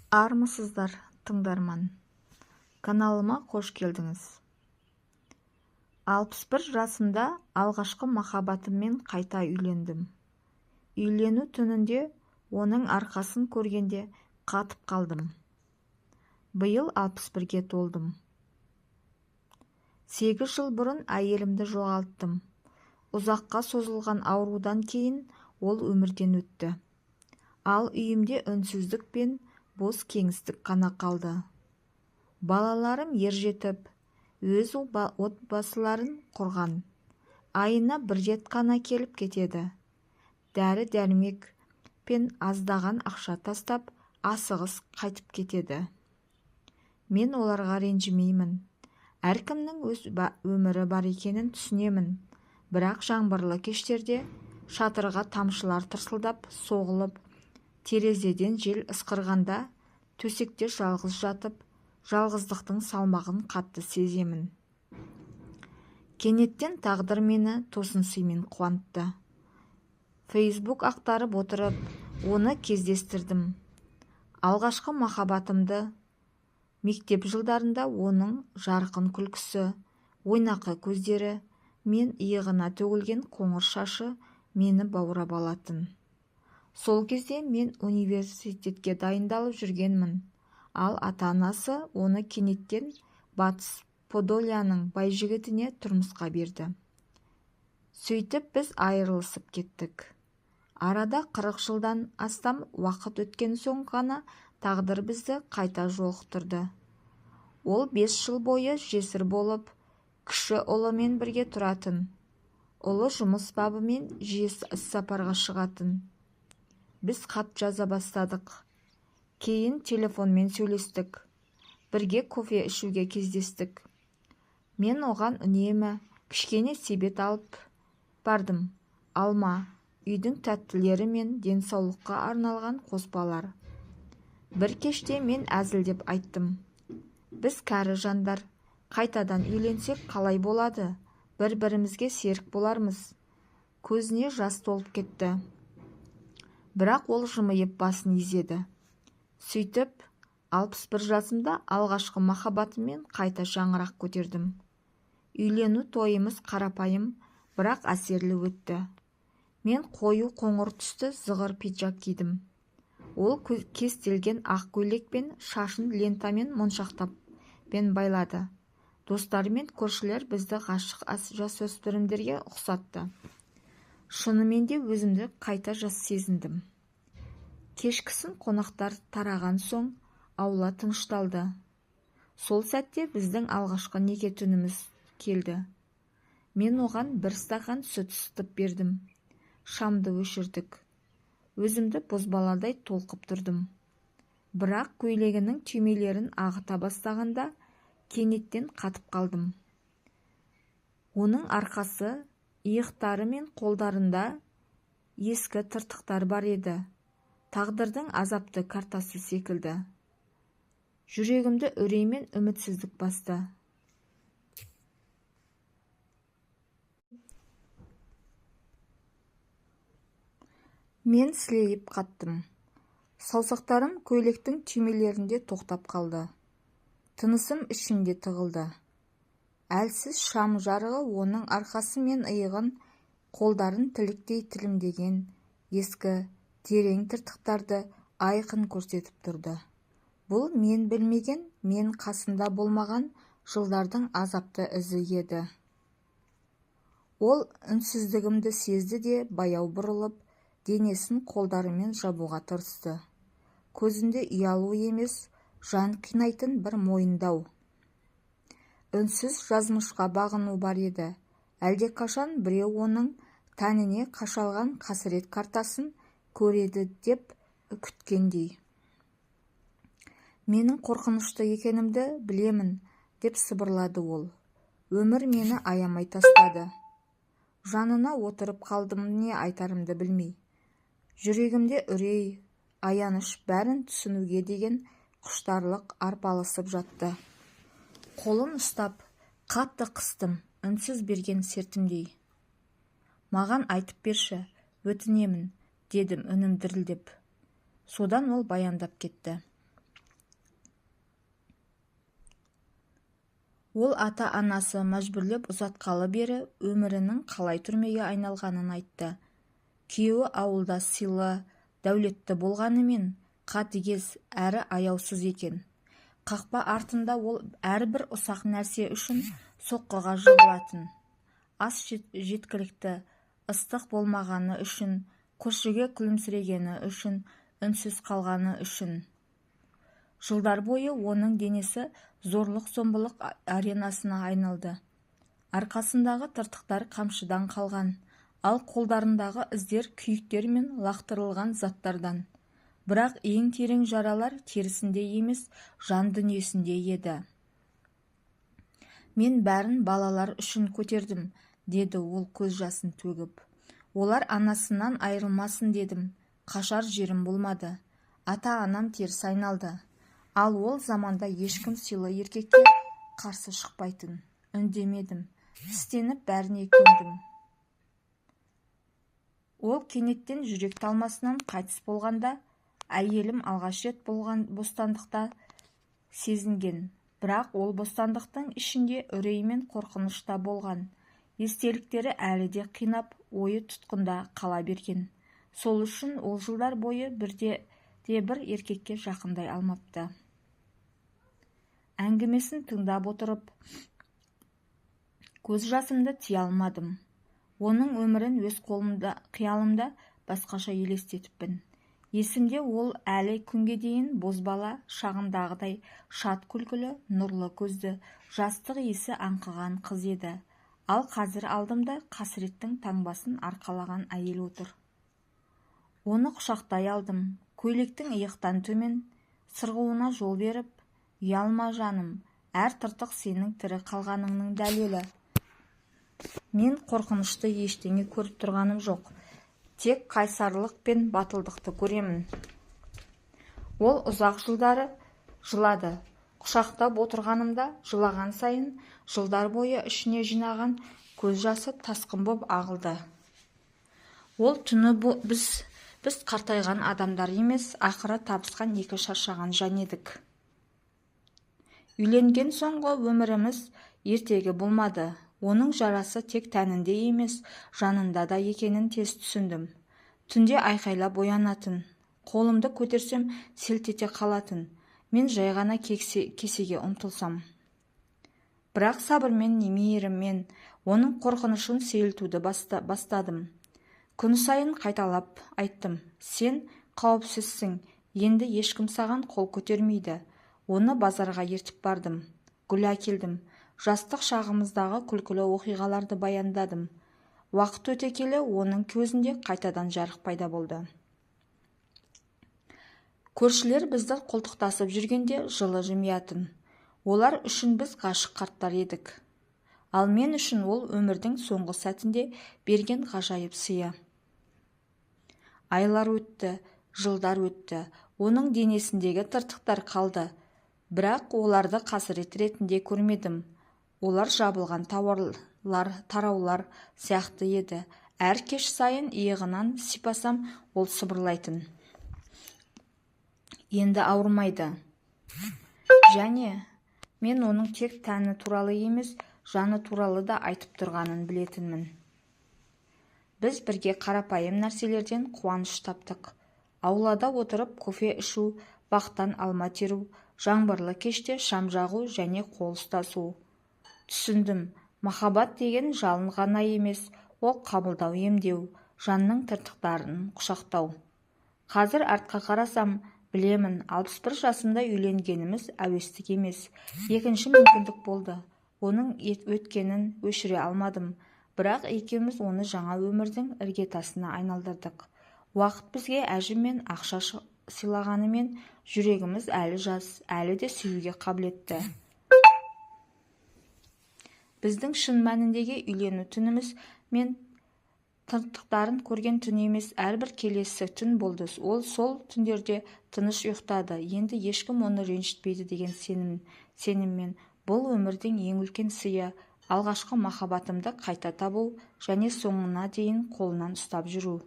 Армысыздар, тыңдарман! Каналыма қош келдіңіз. 61 жасымда алғашқы махаббатыммен қайта үйлендім. Үйлену түнінде оның арқасын көргенде қатып қалдым. Биыл 61-ге толдым. 8 жыл бұрын әйелімді жоғалттым. Ұзаққа созылған аурудан кейін ол өмірден өтті. Ал үйімде үнсіздік пен бос кеңістік қана қалды. Балаларым ержетіп, өз отбасыларын құрған. Айына бір рет қана келіп кетеді. Дәрі-дәрмек пен аздаған ақша тастап, асығыс қайтып кетеді. Мен оларға ренжімеймін. Әркімнің өз өмірі бар екенін түсінемін. Бірақ жаңбырлы кештерде шатырға тамшылар тырсылдап соғылып, терезеден жел ысқырғанда төсекте жалғыз жатып, жалғыздықтың салмағын қатты сеземін. Кенеттен тағдыр мені тосын сыймен қуантты. Facebook ақтарып отырып, оны кездестірдім. Алғашқы махаббатымды мектеп жылдарында оның жарқын күлкісі, ойнақы көздері мен иығына төгілген қоңыр шашы мені баурап алатын. Сол кезде мен университетке дайындалып жүргенмін, ал ата-анасы оны кенеттен Батыс Подолияның бай жігітіне тұрмысқа берді. Сөйтіп біз айырылысып кеттік. Арада 40 жылдан астам уақыт өткен соң ғана тағдыр бізді қайта жолықтырды. Ол 5 жыл бойы жесір болып, кіші ұлымен бірге тұратын. Ұлы жұмыс бабымен жиі іссапарға шығатын. Біз хат жаза бастадық. Кейін телефонмен сөйлестік. Бірге кофе ішуге кездестік. Мен оған үнемі кішкене себет алып бардым. Алма, үйдің тәттілері мен денсаулыққа арналған қоспалар. Бір кеште мен әзілдеп айттым. Біз кәрі жандар, қайтадан үйленсек қалай болады? Бір-бірімізге серік болармыз. Көзіне жас толып кетті. Бірақ ол жымиып басын изеді. Сөйтіп, 61 жасымда алғашқы махаббатыммен қайта шаңырақ көтердім. Үйлену тойымыз қарапайым, бірақ әсерлі өтті. Мен қою қоңыр түсті зығыр пиджак кидім. Ол кестелген ақ көйлек пен шашын лентамен моншақтаппен байлады. Достары мен көршілер бізді ғашық жасөспірімдерге ұқсатты. Шынымен де өзімді қайта жас сезіндім. Кешкісін қонақтар тараған соң аула тынышталды. Сол сәтте біздің алғашқы неке түніміз келді. Мен оған бір стақан сүт ысытып бердім. Шамды өшірдік. Өзімді бозбаладай толқып тұрдым. Бірақ көйлегінің түймелерін ағыта бастағанда кенеттен қатып қалдым. Оның арқасы, иықтары мен қолдарында ескі тыртықтар бар еді. Тағдырдың азапты картасы секілді. Жүрегімді үрей мен үмітсіздік басты. Мен сілейіп қаттым. Саусақтарым көйлектің түймелерінде тоқтап қалды. Тынысым ішімде тығылды. Әлсіз шам жарығы оның арқасы мен иығын, қолдарын тіліктей тілімдеген ескі терең тыртықтарды айқын көрсетіп тұрды. Бұл мен білмеген, мен қасында болмаған жылдардың азапты ізі еді. Ол үнсіздігімді сезді де баяу бұрылып, денесін қолдарымен жабуға тырысты. Көзінде ұялу емес, жан қинайтын бір мойындау. Үнсіз жазмышқа бағыну бар еді. Әлдеқашан біреу оның тәніне қашалған қасірет картасын көреді деп күткендей. Менің қорқынышты екенімді білемін, деп сыбырлады ол. Өмір мені аямай тастады. Жанына отырып қалдым, не айтарымды білмей. Жүрегімде үрей, аяныш, бәрін түсінуге деген құштарлық арпалысып жатты. Қолын ұстап, қатты қыстым, үнсіз берген сертімдей. Маған айтып берші, өтінемін, дедім үнім дірілдеп. Содан ол баяндап кетті. Ол ата-анасы мәжбүрлеп ұзатқалы бері өмірінің қалай түрмеге айналғанын айтты. Күйеуі ауылда сыйлы, дәулетті болғанымен қатыгез әрі аяусыз екен. Қақпа артында ол әрбір ұсақ нәрсе үшін соққыға жығылатын. Ас жеткілікті, ыстық болмағаны үшін, көршіге күлімсірегені үшін, үнсіз қалғаны үшін. Жылдар бойы оның денесі зорлық-зомбылық аренасына айналды. Арқасындағы тыртықтар қамшыдан қалған, ал қолдарындағы іздер күйіктер мен лақтырылған заттардан. Бірақ ең терең жаралар терісінде емес, жан дүниесінде еді. Мен бәрін балалар үшін көтердім, деді ол көз жасын төгіп. Олар анасынан айырылмасын дедім, қашар жерім болмады. Ата-анам теріс айналды. Ал ол заманда ешкім сыйлы еркекке қарсы шықпайтын. Үндемедім, тістеніп бәріне көндім. Ол кенеттен жүрек талмасынан қайтыс болғанда, әйелім алғаш рет болған бостандықта сезінген. Бірақ ол бостандықтың ішінде үрей мен қорқыныш та болған. Естеліктері әлі де қинап, ойы тұтқында қала берген. Сол үшін ол жылдар бойы бірде де бір еркекке жақындай алмапты. Әңгімесін тыңдап отырып, көз жасымды тия алмадым. Оның өмірін өз қолымда, қиялымда басқаша елестетіппін. Есімде ол әлі күнге дейін бозбала шағындағыдай шат күлкілі, нұрлы көзді, жастық иісі аңқыған қыз еді. Ал қазір алдымда қасіреттің таңбасын арқалаған әйел отыр. Оны құшақтай алдым. Көйлектің иықтан төмен сырғуына жол беріп, ұялма жаным, әр тыртық сенің тірі қалғаныңның дәлелі. Мен қорқынышты ештеңе көріп тұрғаным жоқ. Тек қайсарлық пен батылдықты көремін. Ол ұзақ жылдары жылады. Құшақтап отырғанымда жылаған сайын жылдар бойы ішіне жинаған көз жасы тасқын боп ағылды. Ол түні біз қартайған адамдар емес, ақыры табысқан екі шаршаған жан едік. Үйленген соңғы өміріміз ертегі болмады. Оның жарасы тек тәнінде емес, жанында да екенін тез түсіндім. Түнде айқайлап оянатын. Қолымды көтерсем, селт ете қалатын. Мен жай ғана кесеге ұмтылсам. Бірақ сабырмен, мейіріммен оның қорқынышын сейілтуді бастадым. Күн сайын қайталап айттым: сен қауіпсізсің, енді ешкім саған қол көтермейді. Оны базарға ертіп бардым, гүл әкелдім. Жастық шағымыздағы күлкілі оқиғаларды баяндадым. Уақыт өте келе оның көзінде қайтадан жарық пайда болды. Көршілер бізді қолтықтасып жүргенде жылы жымиятын. Олар үшін біз ғашық қарттар едік. Ал мен үшін ол өмірдің соңғы сәтінде берген ғажайып сыйы. Айлар өтті, жылдар өтті. Оның денесіндегі тыртықтар қалды. Бірақ оларды қасірет ретінде көрмедім. Олар жабылған тараулар сияқты еді. Әр кеш сайын иығынан сипасам, ол сыбырлайтын. Енді ауырмайды. Және мен оның тек тәні туралы емес, жаны туралы да айтып тұрғанын білетінмін. Біз бірге қарапайым нәрселерден қуаныш таптық. Аулада отырып кофе ішу, бақтан алма теру, жаңбырлы кеште шам жағу және қол ұстасу. Түсіндім, махаббат деген жалын ғана емес, ол қабылдау, емдеу, жанның тыртықтарын құшақтау. Қазір артқа қарасам, білемін, 61 жасымда үйленгеніміз әуестік емес. Екінші мүмкіндік болды. Оның өткенін өшіре алмадым. Бірақ екеуміз оны жаңа өмірдің іргетасына айналдырдық. Уақыт бізге әжім мен ақша сыйлағанымен, жүрегіміз әлі жас, әлі де сүюге қабілетті. Біздің шын мәніндегі үйлену түніміз мен тыртықтарын көрген түн емес, әрбір келесі түн болды. Ол сол түндерде тыныш ұйықтады. Енді ешкім оны ренжітпейді деген сеніммен. Бұл өмірдің ең үлкен сыйы, алғашқы махаббатымды қайта табу және соңына дейін қолынан ұстап жүру.